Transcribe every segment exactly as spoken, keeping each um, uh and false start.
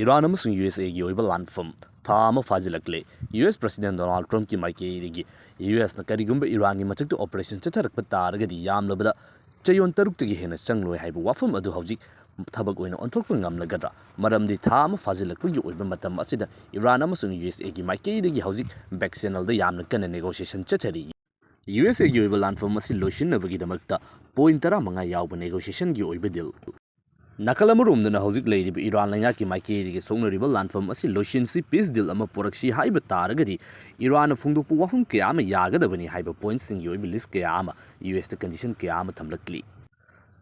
Iran ꯑꯃꯁꯨꯡ U S ꯑꯦꯒꯤ ꯑꯣꯏꯕ ꯂꯥꯟꯐꯝ ꯊꯥ ꯑꯃ ꯐꯥꯖꯤꯜꯂꯛꯂꯦ꯫ ꯌꯨ ꯑꯦꯁ ꯄ꯭ꯔꯁꯤꯗꯦꯟ ꯗꯣꯅꯥꯜꯗ ꯇ꯭ꯔꯝꯞꯀꯤ ꯃꯥꯏꯀꯩꯗꯒꯤ ꯌꯨ ꯑꯦꯁꯅ ꯀꯔꯤꯒꯨꯝꯕ ꯏꯔꯥꯟꯒꯤ ꯃꯊꯛꯇ ꯑꯣꯄꯔꯦꯁꯟ ꯆꯠꯊꯔꯛꯄ ꯇꯥꯔꯒꯗꯤ ꯌꯥꯝꯂꯕꯗ ꯆꯌꯣꯜ ꯇꯔꯨꯛꯇꯒꯤ ꯍꯦꯟꯅ ꯆꯪꯂꯣꯏ ꯍꯥꯏꯕ ꯋꯥꯐꯝ ꯑꯗꯨ ꯍꯧꯖꯤꯛ ꯊꯕꯛ ꯑꯣꯏꯅ ꯑꯣꯟꯊꯣꯛꯄ ꯉꯝꯂꯒꯗ꯭ꯔꯥ? ꯃꯔꯝꯗꯤ ꯊꯥ ꯑꯃ ꯐꯥꯖꯤꯜꯂꯛꯄꯒꯤ ꯑꯣꯏꯕ ꯃꯇꯝ ꯑꯁꯤꯗ ꯏꯔꯥꯟ ꯑꯃꯁꯨꯡ ꯌꯨ ꯑꯦꯁ ꯑꯦꯒꯤ ꯃꯥꯏꯀꯩꯗꯒꯤ ꯍꯧꯖꯤꯛ ꯕꯦꯛ ꯆꯦꯅꯦꯜꯗ ꯌꯥꯝꯅ ꯀꯟꯅ ꯅꯦꯒꯣꯁꯤꯌꯦꯁꯟ ꯆꯠꯊꯔꯤ꯫ ꯌꯨ ꯑꯦꯁ ꯑꯦꯒꯤ ꯑꯣꯏꯕ ꯂꯥꯟꯐꯝ ꯑꯁꯤ ꯂꯣꯏꯁꯤꯟꯅꯕꯒꯤꯗꯃꯛꯇ ꯄꯣꯏꯟ ꯇꯔꯥꯃꯉꯥ ꯌꯥꯎꯕ ꯅꯦꯒꯣꯁꯤꯌꯦꯁꯟꯒꯤ ꯑꯣꯏꯕ ꯗꯤꯜ꯫ ꯅꯥꯀꯜ ꯑꯃꯔꯣꯝꯗꯅ ꯍꯧꯖꯤꯛ ꯂꯩꯔꯤꯕ ꯏꯔꯥꯟ ꯂꯩꯉꯥꯛꯀꯤ ꯃꯥꯏꯀꯩꯗꯒꯤ ꯁꯣꯛꯅꯔꯤꯕ ꯂꯥꯟꯐꯝ ꯑꯁꯤ ꯂꯣꯏꯁꯤꯟꯁꯤ, ꯄꯤꯁ ꯗꯤꯜ ꯑꯃ ꯄꯨꯔꯛꯁꯤ ꯍꯥꯏꯕ ꯇꯥꯔꯒꯗꯤ ꯏꯔꯥꯟꯅ ꯐꯣꯡꯗꯣꯛꯄ ꯋꯥꯐꯝ ꯀꯌꯥ ꯑꯃ ꯌꯥꯒꯗꯕꯅꯤ ꯍꯥꯏꯕ ꯄꯣꯏꯟꯁꯤꯡꯒꯤ ꯑꯣꯏꯕ ꯂꯤꯁ ꯀꯌꯥ ꯑꯃ, ꯌꯨ ꯑꯦꯁꯇ ꯀꯟꯗꯤꯁꯟ ꯀꯌꯥ ꯑꯃ ꯊꯝꯂꯛꯂꯤ꯫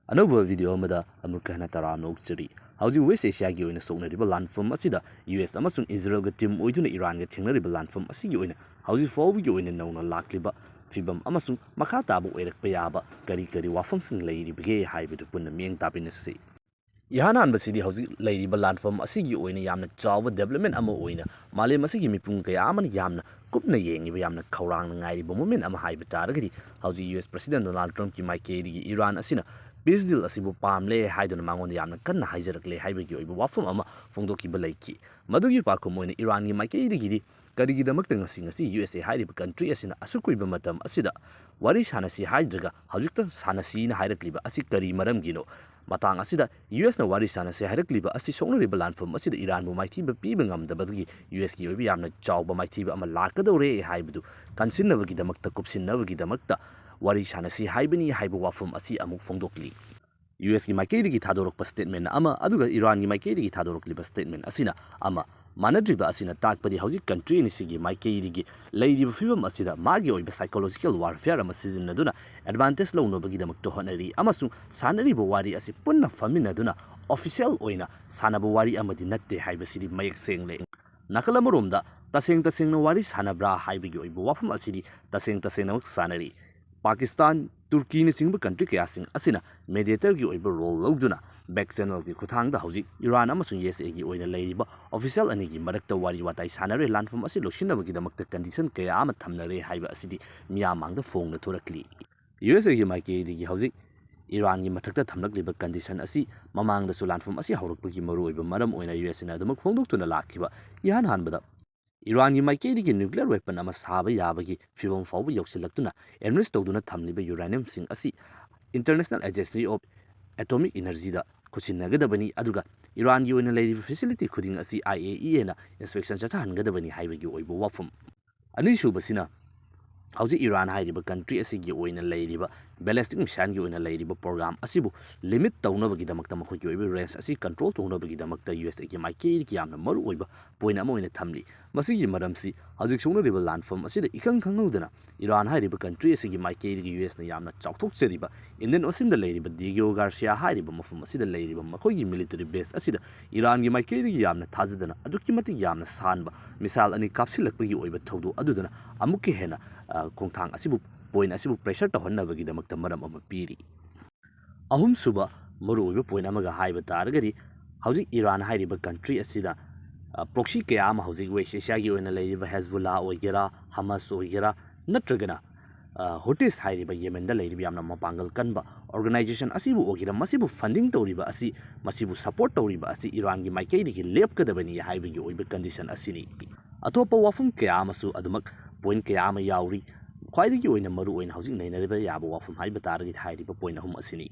ꯑꯅꯧꯕ ꯚꯤꯗꯤꯑꯣ ꯑꯃꯗ ꯑꯃꯨꯛꯀ ꯍꯟꯅ ꯇꯔꯥꯝꯅ ꯑꯣꯛꯆꯔꯤ꯫ ꯍꯧꯖꯤꯛ ꯋꯦꯁ ꯑꯦꯁꯤꯌꯥꯒꯤ ꯑꯣꯏꯅ ꯁꯣꯛꯅꯔꯤꯕ ꯂꯥꯟꯐꯝ ꯑꯁꯤꯗ ꯌꯨ ꯑꯦꯁ ꯑꯃꯁꯨꯡ ꯏꯖꯔꯦꯜꯒ ꯇꯤꯝ ꯑꯣꯏꯗꯨꯅ ꯏꯔꯥꯟꯒ ꯊꯦꯡꯅꯔꯤꯕ ꯂꯥꯟꯐꯝ ꯑꯁꯤꯒꯤ ꯑꯣꯏꯅ ꯍꯧꯖꯤꯛ ꯐꯥꯎꯕꯒꯤ ꯑꯣꯏꯅ ꯅꯧꯅ ꯂꯥꯛꯂꯤꯕ ꯐꯤꯕꯝ ꯑꯃꯁꯨꯡ ꯃꯈꯥ ꯇꯥꯕ ꯑꯣꯏꯔꯛꯄ ꯌꯥꯕ ꯀꯔꯤ ꯀꯔꯤ ꯋꯥꯐꯝꯁꯤꯡ ꯂꯩꯔꯤꯕꯒꯦ ꯍꯥꯏꯕꯗꯨ ꯄꯨꯟꯅ ꯃꯤꯠꯌꯦꯡ ꯇꯥꯃꯤꯟꯅꯁꯤ꯫ ꯏꯍꯥꯟ ꯍꯥꯟꯕꯁꯤꯗꯤ ꯍꯧꯖꯤꯛ ꯂꯩꯔꯤꯕ ꯂꯥꯟꯐꯝ ꯑꯁꯤꯒꯤ ꯑꯣꯏꯅ ꯌꯥꯝꯅ ꯆꯥꯎꯕ ꯗꯦꯕꯂꯞꯃꯦꯟ ꯑꯃ ꯑꯣꯏꯅ ꯃꯥꯂꯦꯝ ꯑꯁꯤꯒꯤ ꯃꯤꯄꯨꯝ ꯀꯌꯥ ꯑꯃꯅ ꯌꯥꯝꯅ ꯀꯨꯞꯅ ꯌꯦꯡꯂꯤꯕ, ꯌꯥꯝꯅ ꯈꯧꯔꯥꯡꯅ ꯉꯥꯏꯔꯤꯕ ꯃꯣꯃꯦꯟ ꯑꯃ ꯍꯥꯏꯕ ꯇꯥꯔꯒꯗꯤ, ꯍꯧꯖꯤꯛ ꯌꯨ ꯑꯦꯁ ꯄ꯭ꯔꯁꯤꯗꯦꯟ ꯗꯣꯅꯥꯜꯗ ꯇ꯭ꯔꯝꯞꯀꯤ ꯃꯥꯏꯀꯩꯗꯒꯤ ꯏꯔꯥꯟ ꯑꯁꯤꯅ ꯄꯤꯁ ꯗꯤꯜ ꯑꯁꯤꯕꯨ ꯄꯥꯝꯂꯦ ꯍꯥꯏꯗꯨꯅ ꯃꯉꯣꯟꯗ ꯌꯥꯝꯅ ꯀꯟꯅ ꯍꯥꯏꯖꯔꯛꯂꯦ ꯍꯥꯏꯕꯒꯤ ꯑꯣꯏꯕ ꯋꯥꯐꯝ ꯑꯃ ꯐꯣꯡꯗꯣꯛꯈꯤꯕ ꯂꯩꯈꯤ꯫ ꯃꯗꯨꯒꯤ ꯄꯥꯎꯈꯨꯝ ꯑꯣꯏꯅ ꯏꯔꯥꯟꯒꯤ ꯃꯥꯏꯀꯩꯗꯒꯤꯗꯤ ꯀꯔꯤꯒꯤꯗꯃꯛꯇ ꯉꯁꯤ, ꯉꯁꯤ ꯌꯨ ꯑꯦꯁ ꯑꯦ ꯍꯥꯏꯔꯤꯕ ꯀꯟꯇ꯭ꯔꯤ ꯑꯁꯤꯅ ꯑꯁꯨꯛ ꯀꯨꯏꯕ ꯃꯇꯝ ꯑꯁꯤꯗ ꯋꯥꯔꯤ ꯁꯥꯟꯅꯁꯤ ꯍꯥꯏꯗ꯭ꯔꯒ ꯍꯧꯖꯤꯛꯇ ꯁꯥꯟꯅꯁꯤꯅ ꯍꯥꯏꯔꯛꯂꯤꯕ ꯑꯁꯤ ꯀꯔꯤ ꯃꯔꯝꯒꯤꯅꯣ? ꯃꯇꯥꯡ ꯑꯁꯤꯗ ꯌꯨ ꯑꯦꯁꯅ ꯋꯥꯔꯤ ꯁꯥꯟꯅꯁꯤ ꯍꯥꯏꯔꯛꯂꯤꯕ ꯑꯁꯤ ꯁꯣꯛꯅꯔꯤꯕ ꯂꯥꯟꯐꯝ ꯑꯁꯤꯗ ꯏꯔꯥꯟꯕꯨ ꯃꯥꯏꯊꯤꯕ ꯄꯤꯕ ꯉꯝꯗꯕꯗꯒꯤ ꯌꯨ ꯑꯦꯁꯀꯤ ꯑꯣꯏꯕ ꯌꯥꯝꯅ ꯆꯥꯎꯕ ꯃꯥꯏꯊꯤꯕ ꯑꯃ ꯂꯥꯛꯀꯗꯧꯔꯦ ꯍꯥꯏꯕꯗꯨ ꯀꯟꯁꯤꯟꯅꯕꯒꯤꯗꯃꯛꯇ, ꯀꯨꯞꯁꯤꯟꯅꯕꯒꯤꯗꯃꯛꯇ ꯋꯥꯔꯤ ꯁꯥꯟꯅꯁꯤ ꯍꯥꯏꯕꯅꯤ ꯍꯥꯏꯕ ꯋꯥꯐꯝ ꯑꯁꯤ ꯑꯃꯨꯛ ꯐꯣꯡꯗꯣꯛꯂꯤ꯫ ꯌꯨ ꯑꯦꯁꯀꯤ ꯃꯥꯏꯀꯩꯗꯒꯤ ꯊꯥꯗꯣꯔꯛꯄ ꯁ꯭ꯇꯦꯠꯃꯦꯟ ꯑꯃ, ꯑꯗꯨꯒ ꯏꯔꯥꯟꯒꯤ ꯃꯥꯏꯀꯩꯗꯒꯤ ꯊꯥꯗꯣꯔꯛꯂꯤꯕ ꯁ꯭ꯇꯦꯠꯃꯦꯟ ꯑꯁꯤꯅ ꯑꯃ ꯃꯥꯟꯅꯗ꯭ꯔꯤꯕ ꯑꯁꯤꯅ ꯇꯥꯛꯄꯗꯤ ꯍꯧꯖꯤꯛ ꯀꯟꯇ꯭ꯔꯤ ꯑꯅꯤꯁꯤꯒꯤ ꯃꯥꯏꯀꯩꯗꯒꯤ ꯂꯩꯔꯤꯕ ꯐꯤꯕꯝ ꯑꯁꯤꯗ ꯃꯥꯒꯤ ꯑꯣꯏꯕ ꯁꯥꯏꯀꯣꯂꯣꯖꯤꯀꯦꯜ ꯋꯥꯔꯐꯤꯌꯔ ꯑꯃ ꯁꯤꯖꯤꯟꯅꯗꯨꯅ ꯑꯦꯗꯚꯥꯟꯇꯦꯖ ꯂꯧꯅꯕꯒꯤꯗꯃꯛꯇ ꯍꯣꯠꯅꯔꯤ, ꯑꯃꯁꯨꯡ ꯁꯥꯟꯅꯔꯤꯕ ꯋꯥꯔꯤ ꯑꯁꯤ ꯄꯨꯟꯅ ꯐꯝꯃꯤꯟꯅꯗꯨꯅ ꯑꯣꯐꯤꯁꯤꯌꯦꯜ ꯑꯣꯏꯅ ꯁꯥꯟꯅꯕ ꯋꯥꯔꯤ ꯑꯃꯗꯤ ꯅꯠꯇꯦ ꯍꯥꯏꯕꯁꯤꯗꯤ ꯃꯌꯦꯛ ꯁꯦꯡꯂꯦ꯫ ꯅꯥꯀꯜ ꯑꯃꯔꯣꯝꯗ ꯇꯁꯦꯡ ꯇꯁꯦꯡꯅ ꯋꯥꯔꯤ ꯁꯥꯟꯅꯕ꯭ꯔꯥ ꯍꯥꯏꯕꯒꯤ ꯑꯣꯏꯕ ꯋꯥꯐꯝ ꯑꯁꯤꯗꯤ ꯇꯁꯦꯡ ꯇꯁꯦꯡꯅꯃꯛ ꯁꯥꯟꯅꯔꯤ꯫ ꯄꯥꯀꯤꯁꯇꯥꯟ, ꯇꯨꯔꯀꯤꯅꯆꯤꯡꯕ ꯀꯟꯇ꯭ꯔꯤ ꯀꯌꯥꯁꯤꯡ ꯑꯁꯤꯅ ꯃꯦꯗꯤꯌꯦꯇꯔꯒꯤ ꯑꯣꯏꯕ ꯔꯣꯜ ꯂꯧꯗꯨꯅ ꯕꯦꯛ ꯆꯦꯅꯦꯜꯒꯤ ꯈꯨꯠꯊꯥꯡꯗ ꯍꯧꯖꯤꯛ ꯏꯔꯥꯟ ꯑꯃꯁꯨꯡ ꯌꯨ ꯑꯦꯁ ꯑꯦꯒꯤ ꯑꯣꯏꯅ ꯂꯩꯔꯤꯕ ꯑꯣꯐꯤꯁꯤꯌꯦꯜ ꯑꯅꯤꯒꯤ ꯃꯔꯛꯇ ꯋꯥꯔꯤ ꯋꯥꯇꯥꯏ ꯁꯥꯟꯅꯔꯦ, ꯂꯥꯟꯐꯝ ꯑꯁꯤ ꯂꯣꯏꯁꯤꯟꯅꯕꯒꯤꯗꯃꯛꯇ ꯀꯟꯗꯤꯁꯟ ꯀꯌꯥ ꯑꯃ ꯊꯝꯅꯔꯦ ꯍꯥꯏꯕ ꯑꯁꯤꯗꯤ ꯃꯤꯌꯥꯝ ꯃꯥꯡꯗ ꯐꯣꯡꯅ ꯊꯣꯔꯛꯂꯤ꯫ ꯌꯨ ꯑꯦꯁ ꯑꯦꯒꯤ ꯃꯥꯏꯀꯩꯗꯒꯤ ꯍꯧꯖꯤꯛ ꯏꯔꯥꯟꯒꯤ ꯃꯊꯛꯇ ꯊꯝꯂꯛꯂꯤꯕ condition ꯑꯁꯤ ꯃꯃꯥꯡꯗꯁꯨ ꯂꯥꯟꯐꯝ ꯑꯁꯤ ꯍꯧꯔꯛꯄꯒꯤ ꯃꯔꯨꯑꯣꯏꯕ ꯃꯔꯝ ꯑꯣꯏꯅ ꯌꯨ ꯑꯦꯁ ꯑꯦꯅ ꯑꯗꯨꯃꯛ ꯐꯣꯡꯗꯣꯛꯇꯨꯅ ꯂꯥꯛꯈꯤꯕ꯫ ꯏꯍꯥꯟ ꯍꯥꯟꯕꯗ ꯏꯔꯥꯟꯒꯤ ꯃꯥꯏꯀꯩꯗꯒꯤ nuclear weapon ꯑꯃ ꯁꯥꯕ ꯌꯥꯕꯒꯤ ꯐꯤꯚꯝ ꯐꯥꯎꯕ ꯌꯧꯁꯤꯜꯂꯛꯇꯨꯅ enrich ꯇꯧꯗꯨꯅ ꯊꯝꯂꯤꯕ uraniumꯁꯤꯡ ꯑꯁꯤ International Agency of Atomic Energyꯗ ꯈꯨꯠꯁꯤꯟꯅꯒꯗꯕꯅꯤ, ꯑꯗꯨꯒ ꯏꯔꯥꯟꯒꯤ ꯑꯣꯏꯅ ꯂꯩꯔꯤꯕ facility ꯈꯨꯗꯤꯡ ꯑꯁꯤ I A E Aꯅ inspection ꯆꯠꯊꯍꯟꯒꯗꯕꯅꯤ ꯍꯥꯏꯕꯒꯤ ꯑꯣꯏꯕ ꯋꯥꯐꯝ꯫ ꯑꯅꯤꯁꯨꯕꯁꯤꯅ ꯍꯧꯖꯤꯛ ꯏꯔꯥꯟ ꯍꯥꯏꯔꯤꯕ country ꯑꯁꯤꯒꯤ ꯑꯣꯏꯅ ꯂꯩꯔꯤꯕ ballistic missileꯒꯤ ꯑꯣꯏꯅ ꯂꯩꯔꯤꯕ program ꯑꯁꯤꯕꯨ limit ꯇꯧꯅꯕꯒꯤꯗꯃꯛꯇ, ꯃꯈꯣꯏꯒꯤ ꯑꯣꯏꯕ range ꯑꯁꯤ control ꯇꯧꯅꯕꯒꯤꯗꯃꯛꯇ ꯌꯨ ꯑꯦꯁ ꯑꯦꯒꯤ ꯃꯥꯏꯀꯩꯗꯒꯤ ꯌꯥꯝꯅ ꯃꯔꯨꯑꯣꯏꯕ point ꯑꯃ ꯑꯣꯏꯅ ꯊꯝꯂꯤ꯫ ꯃꯁꯤꯒꯤ ꯃꯔꯝꯁꯤ ꯍꯧꯖꯤꯛ ꯁꯣꯛꯅꯔꯤꯕ ꯂꯥꯟꯐꯝ ꯑꯁꯤꯗ ꯏꯈꯪ ꯈꯪꯍꯧꯗꯅ ꯏꯔꯥꯟ ꯍꯥꯏꯔꯤꯕ country ꯑꯁꯤꯒꯤ ꯃꯥꯏꯀꯩꯗꯒꯤ ꯌꯨ ꯑꯦꯁꯅ ꯌꯥꯝꯅ ꯆꯥꯎꯊꯣꯛꯆꯔꯤꯕ Indian Oceanꯗ ꯂꯩꯔꯤꯕ Diego Garcia ꯍꯥꯏꯔꯤꯕ ꯃꯐꯝ ꯑꯁꯤꯗ ꯂꯩꯔꯤꯕ ꯃꯈꯣꯏꯒꯤ military base ꯑꯁꯤꯗ ꯏꯔꯥꯟꯒꯤ ꯃꯥꯏꯀꯩꯗꯒꯤ ꯌꯥꯝꯅ ꯊꯥꯖꯗꯅ ꯑꯗꯨꯛꯀꯤ ꯃꯇꯤꯛ ꯌꯥꯝꯅ ꯁꯥꯟꯕ missile ꯑꯅꯤ ꯀꯥꯞꯁꯤꯜꯂꯛꯄꯒꯤ ꯑꯣꯏꯕ ꯊꯧꯗꯣꯛ ꯑꯗꯨꯗꯨꯅ ꯑꯃꯨꯛꯀ ꯍꯦꯟꯅ, ꯑ, ꯈꯣꯡꯊꯥꯡ ꯑꯁꯤꯕꯨ, point ꯑꯁꯤꯕꯨ pressure ꯇꯧꯍꯟꯅꯕꯒꯤꯗꯃꯛꯇ ꯃꯔꯝ ꯑꯃ ꯄꯤꯔꯤ꯫ ꯑꯍꯨꯝꯁꯨꯕ ꯃꯔꯨꯑꯣꯏꯕ point ꯑꯃꯒ ꯍꯥꯏꯕ ꯇꯥꯔꯒꯗꯤ, ꯍꯧꯖꯤꯛ ꯏꯔꯥꯟ ꯍꯥꯏꯔꯤꯕ country ꯑꯁꯤꯗ, ꯑ, proxy ꯀꯌꯥ ꯑꯃ ꯍꯧꯖꯤꯛ West Asiaꯒꯤ ꯑꯣꯏꯅ ꯂꯩꯔꯤꯕ ꯍꯦꯖꯕꯨꯜꯂꯥ ꯑꯣꯏꯒꯦꯔꯥ, ꯍꯃꯥꯁ ꯑꯣꯏꯒꯦꯔꯥ, ꯅꯠꯇ꯭ꯔꯒꯅ, ꯑ, ꯍꯨꯇꯤꯁ ꯍꯥꯏꯔꯤꯕ ꯌꯦꯃꯦꯟꯗ ꯂꯩꯔꯤꯕ ꯌꯥꯝꯅ ꯃꯄꯥꯡꯒꯜ ꯀꯟꯕ organization ꯑꯁꯤꯕꯨ ꯑꯣꯏꯒꯦꯔꯥ, ꯃꯁꯤꯕꯨ funding ꯇꯧꯔꯤꯕ ꯑꯁꯤ, ꯃꯁꯤꯕꯨ support ꯇꯧꯔꯤꯕ ꯑꯁꯤ ꯏꯔꯥꯟꯒꯤ ꯃꯥꯏꯀꯩꯗꯒꯤ ꯂꯦꯞꯀꯗꯕꯅꯤ ꯍꯥꯏꯕꯒꯤ ꯑꯣꯏꯕ condition ꯑꯁꯤꯅꯤ꯫ ꯑꯇꯣꯞꯄ ꯋꯥꯐꯝ ꯀꯌꯥ ꯑꯃꯁꯨ ꯑꯗꯨꯃꯛ point ꯀꯌꯥ ꯑꯃ ꯌꯥꯎꯔꯤ꯫ ꯈ꯭ꯋꯥꯏꯗꯒꯤ ꯑꯣꯏꯅ ꯃꯔꯨ ꯑꯣꯏꯅ ꯍꯧꯖꯤꯛ ꯅꯩꯅꯔꯤꯕ ꯌꯥꯕ ꯋꯥꯐꯝ ꯍꯥꯏꯕ ꯇꯥꯔꯒꯗꯤ ꯍꯥꯏꯔꯤꯕ point ꯑꯍꯨꯝ ꯑꯁꯤꯅꯤ꯫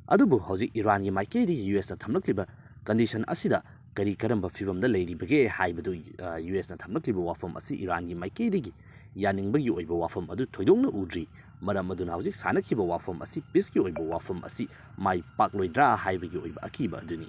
ꯑꯗꯨꯕꯨ ꯍꯧꯖꯤꯛ ꯏꯔꯥꯟꯒꯤ ꯃꯥꯏꯀꯩꯗꯒꯤ ꯌꯨ ꯑꯦꯁꯅ ꯊꯝꯂꯛꯂꯤꯕ condition ꯑꯁꯤꯗ ꯀꯔꯤ ꯀꯔꯝꯕ ꯐꯤꯕꯝꯗ ꯂꯩꯔꯤꯕꯒꯦ ꯍꯥꯏꯕꯗꯨ, ꯑ, ꯌꯨ ꯑꯦꯁꯅ ꯊꯝꯂꯛꯂꯤꯕ ꯋꯥꯐꯝ ꯑꯁꯤ ꯏꯔꯥꯟꯒꯤ ꯃꯥꯏꯀꯩꯗꯒꯤ ꯌꯥꯅꯤꯡꯕꯒꯤ ꯑꯣꯏꯕ ꯋꯥꯐꯝ ꯑꯗꯨ ꯊꯣꯏꯗꯣꯛꯅ ꯎꯗ꯭ꯔꯤ꯫ ꯃꯔꯝ ꯑꯗꯨꯅ ꯍꯧꯖꯤꯛ ꯁꯥꯟꯅꯈꯤꯕ ꯋꯥꯐꯝ ꯑꯁꯤ peaceꯀꯤ ꯑꯣꯏꯕ ꯋꯥꯐꯝ ꯑꯁꯤ ꯃꯥꯏ ꯄꯥꯛꯂꯣꯏꯗ꯭ꯔꯥ ꯍꯥꯏꯕꯒꯤ ꯑꯣꯏꯕ ꯑꯀꯤꯕ ꯑꯗꯨꯅꯤ꯫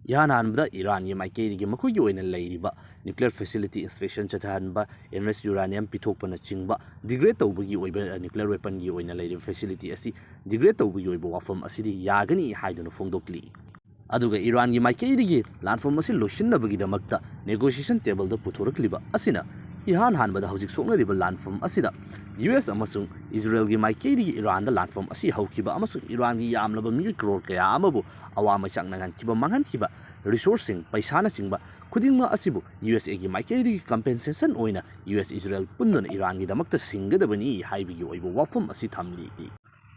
ꯏꯍꯥꯟ ꯍꯥꯟꯕꯗ ꯏꯔꯥꯟꯒꯤ ꯃꯥꯏꯀꯩꯗꯒꯤ ꯃꯈꯣꯏꯒꯤ ꯑꯣꯏꯅ ꯂꯩꯔꯤꯕ nuclear facility inspection ꯆꯠꯊꯍꯟꯕ, enriched uranium ꯄꯤꯊꯣꯛꯄꯅꯆꯤꯡꯕ degrade ꯇꯧꯕꯒꯤ ꯑꯣꯏꯕ, ꯑ, nuclear weaponꯒꯤ ꯑꯣꯏꯅ ꯂꯩꯔꯤꯕ facility ꯑꯁꯤ degrade ꯇꯧꯕꯒꯤ ꯑꯣꯏꯕ ꯋꯥꯐꯝ ꯑꯁꯤꯗꯤ ꯌꯥꯒꯅꯤ ꯍꯥꯏꯗꯨꯅ ꯐꯣꯡꯗꯣꯛꯂꯤ꯫ ꯑꯗꯨꯒ ꯏꯔꯥꯟꯒꯤ ꯃꯥꯏꯀꯩꯗꯒꯤ ꯂꯥꯟꯐꯝ ꯑꯁꯤ ꯂꯣꯏꯁꯤꯟꯅꯕꯒꯤꯗꯃꯛꯇ negotiation tableꯗ ꯄꯨꯊꯣꯔꯛꯂꯤꯕ ꯑꯁꯤꯅ ꯏꯍꯥꯟ ꯍꯥꯟꯕꯗ ꯍꯧꯖꯤꯛ ꯁꯣꯛꯅꯔꯤꯕ ꯂꯥꯟꯐꯝ ꯑꯁꯤꯗ ꯌꯨ ꯑꯦꯁ ꯑꯃꯁꯨꯡ ꯏꯖꯔꯦꯜꯒꯤ ꯃꯥꯏꯀꯩꯗꯒꯤ ꯏꯔꯥꯟꯗ ꯂꯥꯟꯐꯝ ꯑꯁꯤ ꯍꯧꯈꯤꯕ ꯑꯃꯁꯨꯡ ꯏꯔꯥꯟꯒꯤ ꯌꯥꯝꯂꯕ ꯃꯤꯑꯣꯏ crore ꯀꯌꯥ ꯑꯃꯕꯨ ꯑꯋꯥ ꯃꯩꯆꯥꯛ ꯅꯪꯍꯟꯈꯤꯕ, ꯃꯥꯡꯍꯟꯈꯤꯕ, resourceꯁꯤꯡ, ꯄꯩꯁꯥꯅꯆꯤꯡꯕ ꯈꯨꯗꯤꯡꯃꯛ ꯑꯁꯤꯕꯨ ꯌꯨ ꯑꯦꯁ ꯑꯦꯒꯤ ꯃꯥꯏꯀꯩꯗꯒꯤ compensation ꯑꯣꯏꯅ ꯌꯨ ꯑꯦꯁ ꯏꯖꯔꯦꯜ ꯄꯨꯟꯗꯨꯅ ꯏꯔꯥꯟꯒꯤꯗꯃꯛꯇ ꯁꯤꯡꯒꯗꯕꯅꯤ ꯍꯥꯏꯕꯒꯤ ꯑꯣꯏꯕ ꯋꯥꯐꯝ ꯑꯁꯤ ꯊꯝꯂꯤ꯫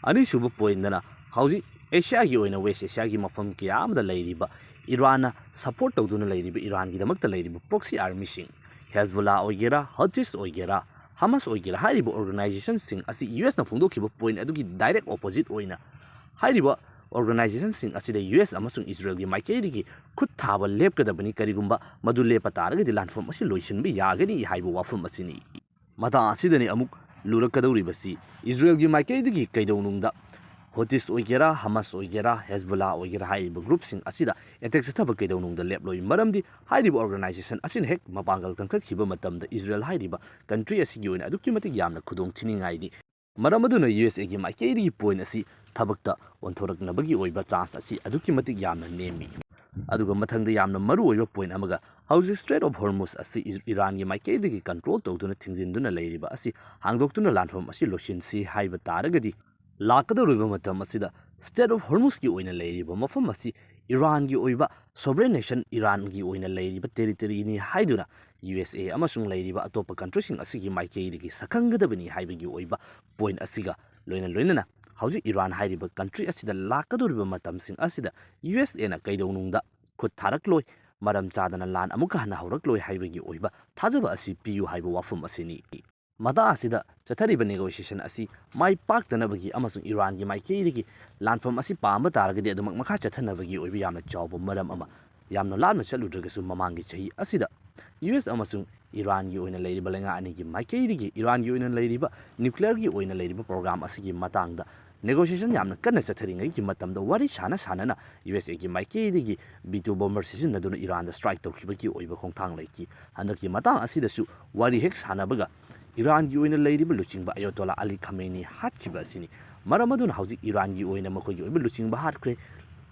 ꯑꯅꯤꯁꯨꯕ pointꯗꯅ ꯍꯧꯖꯤꯛ ꯑꯦꯁꯤꯌꯥꯒꯤ ꯑꯣꯏꯅ ꯋꯦꯁ ꯑꯦꯁꯤꯌꯥꯒꯤ ꯃꯐꯝ ꯀꯌꯥ ꯑꯃꯗ ꯂꯩꯔꯤꯕ ꯏꯔꯥꯟꯅ ꯁꯄꯣꯔꯠ ꯇꯧꯗꯨꯅ ꯂꯩꯔꯤꯕ ꯏꯔꯥꯟꯒꯤꯗꯃꯛꯇ ꯂꯩꯔꯤꯕ ꯄ꯭ꯔꯣꯛꯁꯤ ꯑꯥꯔꯃꯤꯁꯤꯡ, ꯍꯦꯖꯕꯨꯂꯥ ꯑꯣꯏꯒꯦꯔꯥ, ꯍꯇꯤꯁ ꯑꯣꯏꯒꯦꯔꯥ, ꯍꯃꯥꯁ ꯑꯣꯏꯒꯦꯔꯥ, ꯍꯥꯏꯔꯤꯕ ꯑꯣꯔꯒꯅꯥꯏꯖꯦꯁꯟꯁꯤꯡ ꯑꯁꯤ ꯌꯨ ꯑꯦꯁꯅ ꯐꯣꯡꯗꯣꯛꯈꯤꯕ ꯄꯣꯏꯟ ꯑꯗꯨꯒꯤ ꯗꯥꯏꯔꯦꯛ ꯑꯣꯄꯣꯖꯤꯠ ꯑꯣꯏꯅ ꯍꯥꯏꯔꯤꯕ ꯑꯣꯔꯒꯅꯥꯏꯖꯦꯁꯟꯁꯤꯡ ꯑꯁꯤꯗ ꯌꯨ ꯑꯦꯁ ꯑꯃꯁꯨꯡ ꯏꯖꯔꯦꯜꯒꯤ ꯃꯥꯏꯀꯩꯗꯒꯤ ꯈꯨꯠ ꯊꯥꯕ ꯂꯦꯞꯀꯗꯕꯅꯤ, ꯀꯔꯤꯒꯨꯝꯕ ꯃꯗꯨ ꯂꯦꯞꯄ ꯇꯥꯔꯒꯗꯤ ꯂꯥꯟꯐꯝ ꯑꯁꯤ ꯂꯣꯏꯁꯤꯟꯕ ꯌꯥꯒꯅꯤ ꯍꯥꯏꯕ ꯋꯥꯐꯝ ꯑꯁꯤꯅꯤ꯫ ꯃꯇꯥꯡ ꯑꯁꯤꯗꯅꯤ ꯑꯃꯨꯛ ꯂꯨꯔꯛꯀꯗꯧꯔꯤꯕꯁꯤ, ꯏꯖꯔꯦꯜꯒꯤ ꯃꯥꯏꯀꯩꯗꯒꯤ ꯀꯩꯗꯧꯅꯨꯡꯗ ꯍꯨꯇꯤꯁ ꯑꯣꯏꯒꯦꯔꯥ, ꯍꯃꯥꯁ ꯑꯣꯏꯒꯦꯔꯥ, ꯍꯦꯖꯕꯨꯂꯥ ꯑꯣꯏꯒꯦꯔꯥ ꯍꯥꯏꯔꯤꯕ ꯒ꯭ꯔꯨꯞꯁꯤꯡ ꯑꯁꯤꯗ ꯑꯦꯇꯦꯛ ꯆꯠꯊꯕ ꯀꯩꯗꯧꯅꯨꯡꯗ ꯂꯦꯞꯂꯣꯏ꯫ ꯃꯔꯝꯗꯤ ꯍꯥꯏꯔꯤꯕ ꯑꯣꯔꯒꯅꯥꯏꯖꯦꯁꯟ ꯑꯁꯤꯅ ꯍꯦꯛ ꯃꯄꯥꯡꯒꯜ ꯀꯟꯈꯠꯈꯤꯕ ꯃꯇꯝꯗ ꯏꯖꯔꯦꯜ ꯍꯥꯏꯔꯤꯕ ꯀꯟꯇ꯭ꯔꯤ ꯑꯁꯤꯒꯤ ꯑꯣꯏꯅ ꯑꯗꯨꯛꯀꯤ ꯃꯇꯤꯛ ꯌꯥꯝꯅ ꯈꯨꯗꯣꯡ ꯊꯤꯅꯤꯡꯉꯥꯏꯅꯤ꯫ ꯃꯔꯝ ꯑꯗꯨꯅ ꯌꯨ ꯑꯦꯁ ꯑꯦꯒꯤ ꯃꯥꯏꯀꯩꯗꯒꯤ ꯄꯣꯏꯟ ꯑꯁꯤ ꯊꯕꯛꯇ ꯑꯣꯟꯊꯣꯔꯛꯅꯕꯒꯤ ꯑꯣꯏꯕ ꯆꯥꯟꯁ ꯑꯁꯤ ꯑꯗꯨꯛꯀꯤ ꯃꯇꯤꯛ ꯌꯥꯝꯅ ꯅꯦꯝꯃꯤ꯫ ꯑꯗꯨꯒ ꯃꯊꯪꯗ ꯌꯥꯝꯅ ꯃꯔꯨ ꯑꯣꯏꯕ ꯄꯣꯏꯟ ꯑꯃꯒ, ꯍꯧꯖꯤꯛ ꯁ꯭ꯇ꯭ꯔꯦꯠ ꯑꯣꯐ ꯍꯣꯔꯃꯨꯁ ꯑꯁꯤ ꯏ-, ꯏꯔꯥꯟꯒꯤ ꯃꯥꯏꯀꯩꯗꯒꯤ ꯀꯟꯇ꯭ꯔꯣꯜ ꯇꯧꯗꯨꯅ ꯊꯤꯡꯖꯤꯟꯗꯨꯅ ꯂꯩꯔꯤꯕ ꯑꯁꯤ ꯍꯥꯡꯗꯣꯛꯇꯨꯅ ꯂꯥꯟꯐꯝ ꯑꯁꯤ ꯂꯣꯏꯁꯤꯟꯁꯤ ꯍꯥꯏꯕ ꯇꯥꯔꯒꯗꯤ, ꯂꯥꯛꯀꯗꯧꯔꯤꯕ ꯃꯇꯝ ꯑꯁꯤꯗ ꯁ꯭ꯇ꯭ꯔꯦꯠ ꯑꯣꯐ ꯍꯣꯔꯃꯨꯁꯀꯤ ꯑꯣꯏꯅ ꯂꯩꯔꯤꯕ ꯃꯐꯝ ꯑꯁꯤ ꯏꯔꯥꯟꯒꯤ ꯑꯣꯏꯕ ꯁꯣꯚꯔꯦꯟ ꯅꯦꯁꯟ ꯏꯔꯥꯟꯒꯤ ꯑꯣꯏꯅ ꯂꯩꯔꯤꯕ ꯇꯦꯔꯤꯇꯣꯔꯤꯅꯤ ꯍꯥꯏꯗꯨꯅ ꯌꯨ ꯑꯦꯁ ꯑꯦ ꯑꯃꯁꯨꯡ ꯂꯩꯔꯤꯕ ꯑꯇꯣꯞꯄ ꯀꯟꯇ꯭ꯔꯤꯁꯤꯡ ꯑꯁꯤꯒꯤ ꯃꯥꯏꯀꯩꯗꯒꯤ ꯁꯛꯈꯪꯒꯗꯕꯅꯤ ꯍꯥꯏꯕꯒꯤ ꯑꯣꯏꯕ ꯄꯣꯏꯟ ꯑꯁꯤꯒ ꯂꯣꯏꯅ ꯂꯣꯏꯅꯅ ꯍꯧꯖꯤꯛ ꯏꯔꯥꯟ ꯍꯥꯏꯔꯤꯕ ꯀꯟꯇ꯭ꯔꯤ ꯑꯁꯤꯗ ꯂꯥꯛꯀꯗꯧꯔꯤꯕ ꯃꯇꯝꯁꯤꯡ ꯑꯁꯤꯗ ꯌꯨ ꯑꯦꯁ ꯑꯦꯅ ꯀꯩꯗꯧꯅꯨꯡꯗ ꯈꯨꯠ ꯊꯥꯔꯛꯂꯣꯏ, ꯃꯔꯝ ꯆꯥꯗꯅ ꯂꯥꯟ ꯑꯃꯨꯛꯀ ꯍꯟꯅ ꯍꯧꯔꯛꯂꯣꯏ ꯍꯥꯏꯕꯒꯤ ꯑꯣꯏꯕ ꯊꯥꯖꯕ ꯑꯁꯤ ꯄꯤꯌꯨ ꯍꯥꯏꯕ ꯋꯥꯐꯝ ꯑꯁꯤꯅꯤ꯫ ꯃꯇꯥꯡ ꯑꯁꯤꯗ ꯆꯠꯊꯔꯤꯕ ꯅꯦꯒꯣꯁꯤꯌꯦꯁꯟ ꯑꯁꯤ ꯃꯥꯏ ꯄꯥꯛꯇꯅꯕꯒꯤ ꯑꯃꯁꯨꯡ ꯏꯔꯥꯟꯒꯤ ꯃꯥꯏꯀꯩꯗꯒꯤ ꯂꯥꯟꯐꯝ ꯑꯁꯤ ꯄꯥꯝꯕ ꯇꯥꯔꯒꯗꯤ ꯑꯗꯨꯃꯛ ꯃꯈꯥ ꯆꯠꯊꯅꯕꯒꯤ ꯑꯣꯏꯕ ꯌꯥꯝꯅ ꯆꯥꯎꯕ ꯃꯔꯝ ꯑꯃ, ꯌꯥꯝꯅ ꯂꯥꯞꯅ ꯆꯠꯂꯨꯗ꯭ꯔꯒꯁꯨ ꯃꯃꯥꯡꯒꯤ ꯆꯍꯤ ꯑꯁꯤꯗ ꯌꯨ ꯑꯦꯁ ꯑꯃꯁꯨꯡ ꯏꯔꯥꯟꯒꯤ ꯑꯣꯏꯅ ꯂꯩꯔꯤꯕ ꯂꯩꯉꯥꯛ ꯑꯅꯤꯒꯤ ꯃꯥꯏꯀꯩꯗꯒꯤ ꯏꯔꯥꯟꯒꯤ ꯑꯣꯏꯅ ꯂꯩꯔꯤꯕ ꯅ꯭ꯌꯨꯀ꯭ꯂꯤꯌꯔꯒꯤ ꯑꯣꯏꯅ ꯂꯩꯔꯤꯕ ꯄ꯭ꯔꯣꯒ꯭ꯔꯥꯝ ꯑꯁꯤꯒꯤ ꯃꯇꯥꯡꯗ ꯅꯦꯒꯣꯁꯤꯌꯦꯁꯟ ꯌꯥꯝꯅ ꯀꯟꯅ ꯆꯠꯊꯔꯤꯉꯩꯒꯤ ꯃꯇꯝꯗ ꯋꯥꯔꯤ ꯁꯥꯅ ꯁꯥꯅꯅ ꯌꯨ ꯑꯦꯁ ꯑꯦꯒꯤ ꯃꯥꯏꯀꯩꯗꯒꯤ ꯕꯤ ꯇꯨ ꯕꯣꯝꯕꯔ ꯁꯤꯖꯤꯟꯅꯗꯨꯅ ꯏꯔꯥꯟꯗ ꯁ꯭ꯇ꯭ꯔꯥꯏꯛ ꯇꯧꯈꯤꯕꯒꯤ ꯑꯣꯏꯕ ꯈꯣꯡꯊꯥꯡ ꯂꯩꯈꯤ꯫ ꯍꯟꯗꯛꯀꯤ ꯃꯇꯥꯡ ꯑꯁꯤꯗꯁꯨ ꯋꯥꯔꯤ ꯍꯦꯛ ꯁꯥꯅꯕꯒ ꯏꯔꯥꯟꯒꯤ ꯑꯣꯏꯅ ꯂꯩꯔꯤꯕ ꯂꯨꯆꯤꯡꯕ ꯑꯌꯣꯇꯣꯂꯥ ꯑꯂꯤ ꯈꯥꯃꯦꯅꯤ ꯍꯥꯠꯈꯤꯕ ꯑꯁꯤꯅꯤ꯫ ꯃꯔꯝ ꯑꯗꯨꯅ ꯍꯧꯖꯤꯛ ꯏꯔꯥꯟꯒꯤ ꯑꯣꯏꯅ ꯃꯈꯣꯏꯒꯤ ꯑꯣꯏꯕ ꯂꯨꯆꯤꯡꯕ ꯍꯥꯠꯈ꯭ꯔꯦ,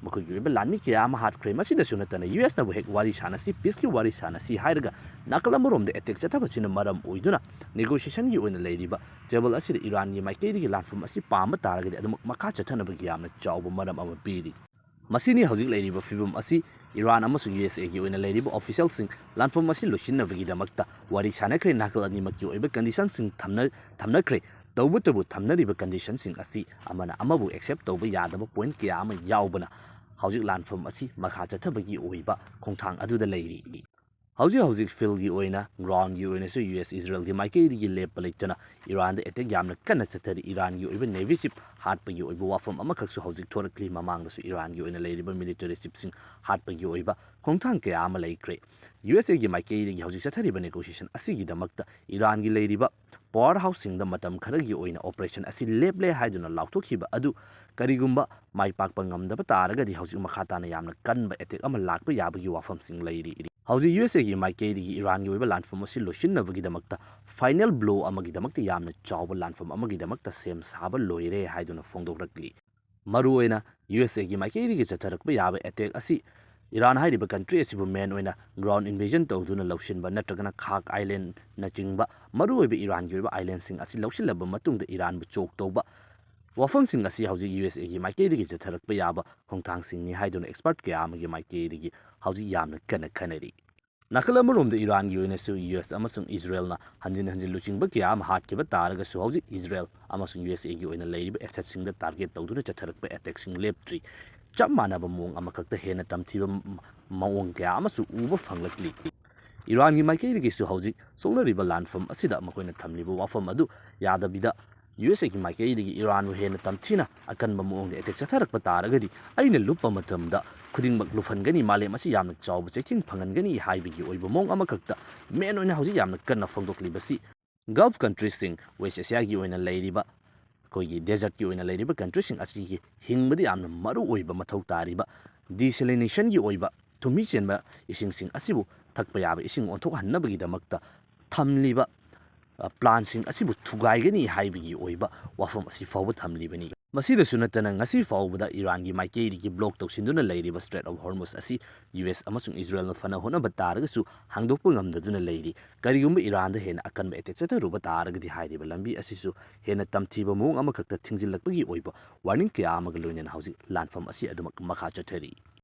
ꯃꯈꯣꯏꯒꯤ ꯑꯣꯏꯕ ꯂꯥꯟꯃꯤ ꯀꯌꯥ ꯑꯃ ꯍꯥꯠꯈ꯭ꯔꯦ꯫ ꯃꯁꯤꯗꯁꯨ ꯅꯠꯇꯅ ꯌꯨ ꯑꯦꯁꯅꯕꯨ ꯍꯦꯛ ꯋꯥꯔꯤ ꯁꯥꯅꯁꯤ, ꯄꯤꯁꯀꯤ ꯋꯥꯔꯤ ꯁꯥꯅꯁꯤ ꯍꯥꯏꯔꯒ ꯅꯥꯀꯜ ꯑꯃꯔꯣꯝꯗ ꯑꯦꯇꯦꯛ ꯆꯠꯊꯕꯁꯤꯅ ꯃꯔꯝ ꯑꯣꯏꯗꯨꯅ ꯅꯦꯒꯣꯁꯤꯌꯦꯁꯟꯒꯤ ꯑꯣꯏꯅ ꯂꯩꯔꯤꯕ ꯇꯦꯕꯜ ꯑꯁꯤꯗ ꯏꯔꯥꯟꯒꯤ ꯃꯥꯏꯀꯩꯗꯒꯤ ꯂꯥꯟꯐꯝ ꯑꯁꯤ ꯄꯥꯝꯕ ꯇꯥꯔꯒꯗꯤ ꯑꯗꯨꯃꯛ ꯃꯈꯥ ꯆꯠꯊꯅꯕꯒꯤ ꯌꯥꯝꯅ ꯆꯥꯎꯕ ꯃꯔꯝ ꯑꯃ ꯄꯤꯔꯤ꯫ ꯃꯁꯤꯅꯤ ꯍꯧꯖꯤꯛ ꯂꯩꯔꯤꯕ ꯐꯤꯕꯝ ꯑꯁꯤ꯫ ꯏꯔꯥꯟ ꯑꯃꯁꯨꯡ ꯌꯨ ꯑꯦꯁ ꯑꯦꯒꯤ ꯑꯣꯏꯅ ꯂꯩꯔꯤꯕ ꯑꯣꯐꯤꯁꯤꯌꯦꯜꯁꯤꯡ ꯂꯥꯟꯐꯝ ꯑꯁꯤ ꯂꯣꯏꯁꯤꯟꯅꯕꯒꯤꯗꯃꯛꯇ ꯋꯥꯔꯤ ꯁꯥꯅꯈ꯭ꯔꯦ, ꯅꯥꯀꯜ ꯑꯅꯤꯃꯛꯀꯤ ꯑꯣꯏꯕ ꯀꯟꯗꯤꯁꯟꯁꯤꯡ ꯊꯝꯅ-, ꯊꯝꯅꯈ꯭ꯔꯦ꯫ ꯇꯧꯕꯇꯕꯨ ꯊꯝꯅꯔꯤꯕ conditionꯁꯤꯡ ꯑꯁꯤ ꯑꯃꯅ ꯑꯃꯕꯨ accept ꯇꯧꯕ ꯌꯥꯗꯕ point ꯀꯌꯥ ꯑꯃ ꯌꯥꯎꯕꯅ ꯍꯧꯖꯤꯛ ꯂꯥꯟꯐꯝ ꯑꯁꯤ ꯃꯈꯥ ꯆꯠꯊꯕꯒꯤ ꯑꯣꯏꯕ ꯈꯣꯡꯊꯥꯡ ꯑꯗꯨꯗ ꯂꯩꯔꯤ꯫ ꯍꯧꯖꯤꯛ ꯍꯧꯖꯤꯛ fieldꯒꯤ ꯑꯣꯏꯅ, groundꯒꯤ ꯑꯣꯏꯅꯁꯨ ꯌꯨ ꯑꯦꯁ ꯏꯖꯔꯦꯜꯒꯤ ꯃꯥꯏꯀꯩꯗꯒꯤ ꯂꯦꯞꯄ ꯂꯩꯇꯅ ꯏꯔꯥꯟꯗ attack ꯌꯥꯝꯅ ꯀꯟꯅ ꯆꯠꯊꯔꯤ꯫ ꯏꯔꯥꯟꯒꯤ ꯑꯣꯏꯕ navy ship ꯍꯥꯠꯄꯒꯤ ꯑꯣꯏꯕ ꯋꯥꯐꯝ ꯑꯃꯈꯛꯁꯨ ꯍꯧꯖꯤꯛ ꯊꯣꯔꯛꯂꯤ꯫ ꯃꯃꯥꯡꯗꯁꯨ ꯏꯔꯥꯟꯒꯤ ꯑꯣꯏꯅ ꯂꯩꯔꯤꯕ military shipꯁꯤꯡ ꯍꯥꯠꯄꯒꯤ ꯑꯣꯏꯕ ꯈꯣꯡꯊꯥꯡ ꯀꯌꯥ ꯑꯃ ꯂꯩꯈ꯭ꯔꯦ꯫ ꯌꯨ ꯑꯦꯁ ꯑꯦꯒꯤ ꯃꯥꯏꯀꯩꯗꯒꯤ ꯍꯧꯖꯤꯛ ꯆꯠꯊꯔꯤꯕ negotiation ꯑꯁꯤꯒꯤꯗꯃꯛꯇ ꯏꯔꯥꯟꯒꯤ ꯂꯩꯔꯤꯕ power houseꯁꯤꯡꯗ ꯃꯇꯝ ꯈꯔꯒꯤ ꯑꯣꯏꯅ operation ꯑꯁꯤ ꯂꯦꯞꯂꯦ ꯍꯥꯏꯗꯨꯅ ꯂꯥꯎꯊꯣꯛꯈꯤꯕ ꯑꯗꯨ ꯀꯔꯤꯒꯨꯝꯕ ꯃꯥꯏ ꯄꯥꯛꯄ ꯉꯝꯗꯕ ꯇꯥꯔꯒꯗꯤ ꯍꯧꯖꯤꯛ ꯃꯈꯥ ꯇꯥꯅ ꯌꯥꯝꯅ ꯀꯟꯕ attack ꯑꯃ ꯂꯥꯛꯄ ꯌꯥꯕꯒꯤ ꯋꯥꯐꯝꯁꯤꯡ ꯂꯩꯔꯤ꯫ ꯍꯧꯖꯤꯛ ꯌꯨ ꯑꯦꯁ ꯑꯦꯒꯤ ꯃꯥꯏꯀꯩꯗꯒꯤ ꯏꯔꯥꯟꯒꯤ ꯑꯣꯏꯕ ꯂꯥꯟꯐꯝ ꯑꯁꯤ ꯂꯣꯏꯁꯤꯟꯅꯕꯒꯤꯗꯃꯛꯇ final blow ꯑꯃꯒꯤꯗꯃꯛꯇ ꯌꯥꯝꯅ ꯆꯥꯎꯕ ꯂꯥꯟꯐꯝ ꯑꯃꯒꯤꯗꯃꯛꯇ ꯁꯦꯝ ꯁꯥꯕ ꯂꯣꯏꯔꯦ ꯍꯥꯏꯗꯨꯅ ꯐꯣꯡꯗꯣꯛꯂꯛꯂꯤ꯫ ꯃꯔꯨꯑꯣꯏꯅ ꯌꯨ ꯑꯦꯁ ꯑꯦꯒꯤ ꯃꯥꯏꯀꯩꯗꯒꯤ ꯆꯠꯊꯔꯛꯄ ꯌꯥꯕ attack ꯑꯁꯤ ꯏꯔꯥꯟ ꯍꯥꯏꯔꯤꯕ country ꯑꯁꯤꯕꯨ main ꯑꯣꯏꯅ ground invasion ꯇꯧꯗꯨꯅ ꯂꯧꯁꯤꯟꯕ ꯅꯠꯇ꯭ꯔꯒꯅ ꯈꯥꯛ islandꯅꯆꯤꯡꯕ ꯃꯔꯨꯑꯣꯏꯕ ꯏꯔꯥꯟꯒꯤ ꯑꯣꯏꯕ islandꯁꯤꯡ ꯑꯁꯤ ꯂꯧꯁꯤꯜꯂꯕ ꯃꯇꯨꯡꯗ ꯏꯔꯥꯟꯕꯨ choke ꯇꯧꯕ ꯋꯥꯐꯝꯁꯤꯡ ꯑꯁꯤ ꯍꯧꯖꯤꯛ ꯌꯨ ꯑꯦꯁ ꯑꯦꯒꯤ ꯃꯥꯏꯀꯩꯗꯒꯤ ꯆꯠꯊꯔꯛꯄ ꯌꯥꯕ ꯈꯣꯡꯊꯥꯡꯁꯤꯡꯅꯤ ꯍꯥꯏꯗꯨꯅ expert ꯀꯌꯥ ꯑꯃꯒꯤ ꯃꯥꯏꯀꯩꯗꯒꯤ ꯍꯧꯖꯤꯛ ꯌꯥꯝꯅ ꯀꯟꯅ ꯈꯟꯅꯔꯤ꯫ ꯅꯥꯀꯜ ꯑꯃꯔꯣꯝꯗ ꯏꯔꯥꯟꯒꯤ ꯑꯣꯏꯅꯁꯨ ꯌꯨ ꯑꯦꯁ ꯑꯃꯁꯨꯡ ꯏꯖꯔꯦꯜꯅ ꯍꯟꯖꯤꯟ ꯍꯟꯖꯤꯟ ꯂꯨꯆꯤꯡꯕ ꯀꯌꯥ ꯑꯃ ꯍꯥꯠꯈꯤꯕ ꯇꯥꯔꯒꯁꯨ ꯍꯧꯖꯤꯛ ꯏꯖꯔꯦꯜ ꯑꯃꯁꯨꯡ ꯌꯨ ꯑꯦꯁ ꯑꯦꯒꯤ ꯑꯣꯏꯅ ꯂꯩꯔꯤꯕ assetꯁꯤꯡꯗ target ꯇꯧꯗꯨꯅ ꯆꯠꯊꯔꯛꯄ attackꯁꯤꯡ ꯂꯦꯞꯇ꯭ꯔꯤ꯫ ꯆꯞ ꯃꯥꯟꯅꯕ ꯃꯑꯣꯡ ꯑꯃꯈꯛꯇ ꯍꯦꯟꯅ ꯇꯝꯊꯤꯕ ꯃ-, ꯃꯑꯣꯡ ꯀꯌꯥ ꯑꯃꯁꯨ ꯎꯕ ꯐꯪꯂꯛꯂꯤ꯫ ꯏꯔꯥꯟꯒꯤ ꯃꯥꯏꯀꯩꯗꯒꯤꯁꯨ ꯍꯧꯖꯤꯛ ꯁꯣꯛꯅꯔꯤꯕ ꯂꯥꯟꯐꯝ ꯑꯁꯤꯗ ꯃꯈꯣꯏꯅ ꯊꯝꯂꯤꯕ ꯋꯥꯐꯝ ꯑꯗꯨ ꯌꯥꯗꯕꯤꯗ ꯌꯨ ꯑꯦꯁ ꯑꯦꯒꯤ ꯃꯥꯏꯀꯩꯗꯒꯤ ꯏꯔꯥꯟꯕꯨ ꯍꯦꯟꯅ ꯇꯝꯊꯤꯅ ꯑꯀꯟꯕ ꯃꯑꯣꯡꯗ attack ꯆꯠꯊꯔꯛꯄ ꯇꯥꯔꯒꯗꯤ ꯑꯩꯅ ꯂꯨꯞꯄ ꯃꯇꯝꯗ ꯈꯨꯗꯤꯡꯃꯛ ꯂꯨꯞꯍꯟꯒꯅꯤ, ꯃꯥꯂꯦꯝ ꯑꯁꯤ ꯌꯥꯝꯅ ꯆꯥꯎꯕ ꯆꯩꯊꯦꯡ ꯐꯪꯍꯟꯒꯅꯤ ꯍꯥꯏꯕꯒꯤ ꯑꯣꯏꯕ ꯃꯑꯣꯡ ꯑꯃꯈꯛꯇ main ꯑꯣꯏꯅ ꯍꯧꯖꯤꯛ ꯌꯥꯝꯅ ꯀꯟꯅ ꯐꯣꯡꯗꯣꯛꯂꯤꯕꯁꯤ Gulf countryꯁꯤꯡ, West Asiaꯒꯤ ꯑꯣꯏꯅ ꯂꯩꯔꯤꯕ, ꯑꯩꯈꯣꯏꯒꯤ desertꯀꯤ ꯑꯣꯏꯅ ꯂꯩꯔꯤꯕ countryꯁꯤꯡ ꯑꯁꯤꯒꯤ ꯍꯤꯡꯕꯗ ꯌꯥꯝꯅ ꯃꯔꯨ ꯑꯣꯏꯕ ꯃꯊꯧ ꯇꯥꯔꯤꯕ desalinationꯒꯤ ꯑꯣꯏꯕ ꯊꯨꯝꯍꯤ ꯆꯦꯟꯕ ꯏꯁꯤꯡꯁꯤꯡ ꯑꯁꯤꯕꯨ ꯊꯛꯄ ꯌꯥꯕ ꯏꯁꯤꯡ ꯑꯣꯟꯊꯣꯛꯍꯟꯅꯕꯒꯤꯗꯃꯛꯇ ꯊꯝꯂꯤꯕ, ꯑ, planꯁꯤꯡ ꯑꯁꯤꯕꯨ ꯊꯨꯒꯥꯏꯒꯅꯤ ꯍꯥꯏꯕꯒꯤ ꯑꯣꯏꯕ ꯋꯥꯐꯝ ꯑꯁꯤ ꯐꯥꯎꯕ ꯊꯝꯂꯤꯕꯅꯤ꯫ ꯃꯁꯤꯗꯁꯨ ꯅꯠꯇꯅ ꯉꯁꯤ ꯐꯥꯎꯕꯗ ꯏꯔꯥꯟꯒꯤ ꯃꯥꯏꯀꯩꯗꯒꯤ block ꯇꯧꯁꯤꯟꯗꯨꯅ ꯂꯩꯔꯤꯕ Strait of Hormuz ꯑꯁꯤ ꯌꯨ ꯑꯦꯁ ꯑꯃꯁꯨꯡ ꯏꯖꯔꯦꯜꯅ ꯐꯅ ꯍꯣꯠꯅꯕ ꯇꯥꯔꯒꯁꯨ ꯍꯥꯡꯗꯣꯛꯄ ꯉꯝꯗꯗꯨꯅ ꯂꯩꯔꯤ꯫ ꯀꯔꯤꯒꯨꯝꯕ ꯏꯔꯥꯟꯗ ꯍꯦꯟꯅ ꯑꯀꯟꯕ attack ꯆꯠꯊꯔꯨꯕ ꯇꯥꯔꯒꯗꯤ ꯍꯥꯏꯔꯤꯕ ꯂꯝꯕꯤ ꯑꯁꯤꯁꯨ ꯍꯦꯟꯅ ꯇꯝꯊꯤꯕ ꯃꯑꯣꯡ ꯑꯃꯈꯛꯇ ꯊꯤꯡꯖꯤꯜꯂꯛꯄꯒꯤ ꯑꯣꯏꯕ warning ꯀꯌꯥ ꯑꯃꯒ ꯂꯣꯏꯅꯅ ꯍꯧꯖꯤꯛ ꯂꯥꯟꯐꯝ ꯑꯁꯤ ꯑꯗꯨꯃꯛ ꯃꯈꯥ ꯆꯠꯊꯔꯤ꯫